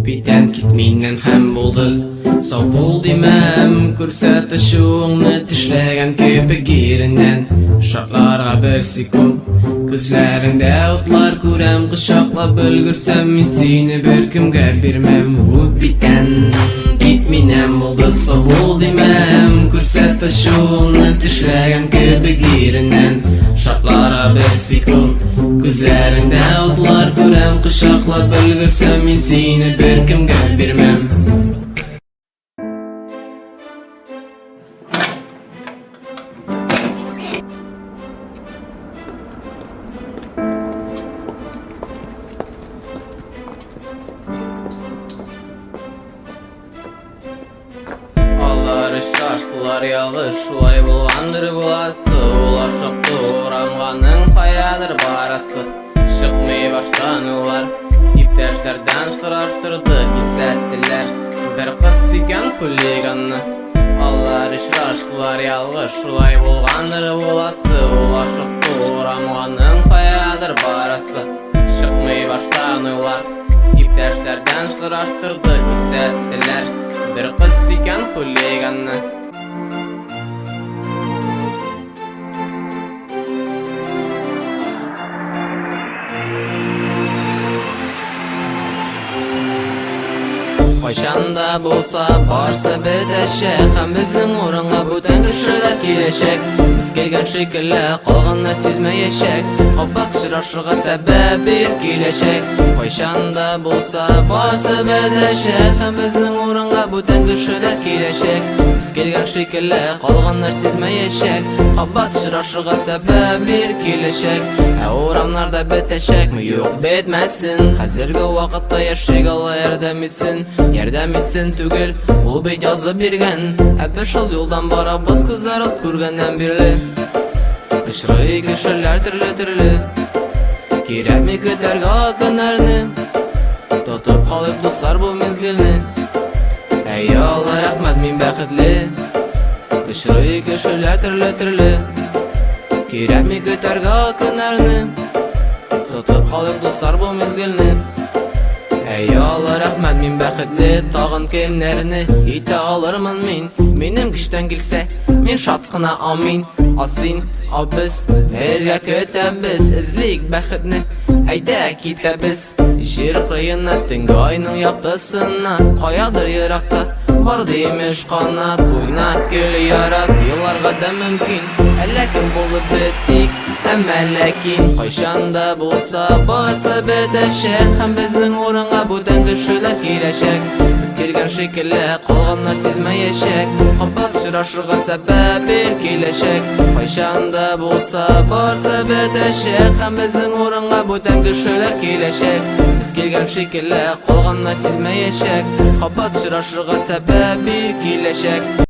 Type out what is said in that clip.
Үп итәм, кит миннән һәм булды. Сау бул димәм, күрсәт ачуыңны тешләгән кебек иреннән. Шартларга бер секунд. Күзләреңдә утлар күрәм, кочаклап өлгерсәм, мин сине беркемгә бирмәм. Үп итәм, кит миннән булды, сау бул димәм, күрсәт ачуыңны тешләгән кебек иреннән. Шартларга бер секунд. Күзләреңдә утлар күрәм, кочаклап өлгерсәм, мин сине беркемгә бирмәм. Алар очраштылар ялгыш, шулай булгандыр буласы. Ул ашыкты урамганың каядыр барасы. Чыкмый баштан улар. Иптәшләрдән сораштырды, кисәттеләр. Бер кыз сөйгән хулиганны. Алар очраштылар ялгыш, шулай булгандыр буласы. Ул ашыкты урамганың каядыр барасы. Чыкмый баштан уйлар. Иптәшләрдән сораштырды, кисәттеләр. Бер кыз сөйгән хулиганны. Кайчан да булса барсы бетәчәк Һәм безнең урынга бүтән кешеләр киләчәк. Без килгән шикелле калганнар сизмәячәк. Кабат очрашырга сәбәп бир киләчәк. Кайчан да булса барсы бетәчәк Һәм безнең урынга бүтән кешеләр киләчәк. Без килгән шикелле калганнар сизмәячәк. Кабат очрашырга сәбәп бир киләчәк. Ә урамнарда бетәчәкме? Юк, бетмәсен. Хәзерге вакытта яшик, Алла ярдәм итсен. Ярдәм итсен түгел, ул бит язып биргән. Ә без шул юлдан барабыз күзләр ут күргәннән бирле. Очрый кешеләр төрле-төрле. Кирәкми көтәргә көннәрне. Тотып калыйк, дуслар, бу мизгелне. Әй, Алла, рәхмәт, мин бәхетле. Очрый кешеләр төрле-төрле. Кирәкми көтәргә көннәрне. Тотып калыйк, дуслар, бу мизгелне. Әй, Алла, рәхмәт, мин бәхетле. Тагын кемнәрне итә алырмын мин? Минем көчтән килсә, мин шат кына, амин. А син, а без бергә көтәбез, эзлик бәхетне. Әйдә китәбез җир кыена, төнге айның яктысына. Каядыр еракта бар димеш канат. Уйна, көл, ярат, еларга да мөмкин. Әллә кем булып бетик, әмма ләкин кайчан да булса барсы бетәчәк һәм безнең урынга бүтән кешеләр киләчәк. Без килгән шикелле калганнар сизмәячәк. Кабат очрашырга сәбәп бир киләчәк. Кайчан да булса барсы бетәчәк һәм безнең урынга бүтән кешеләр киләчәк. Без килгән шикелле калганнар сизмәячәк. Кабат очрашырга сәбәп бир киләчәк.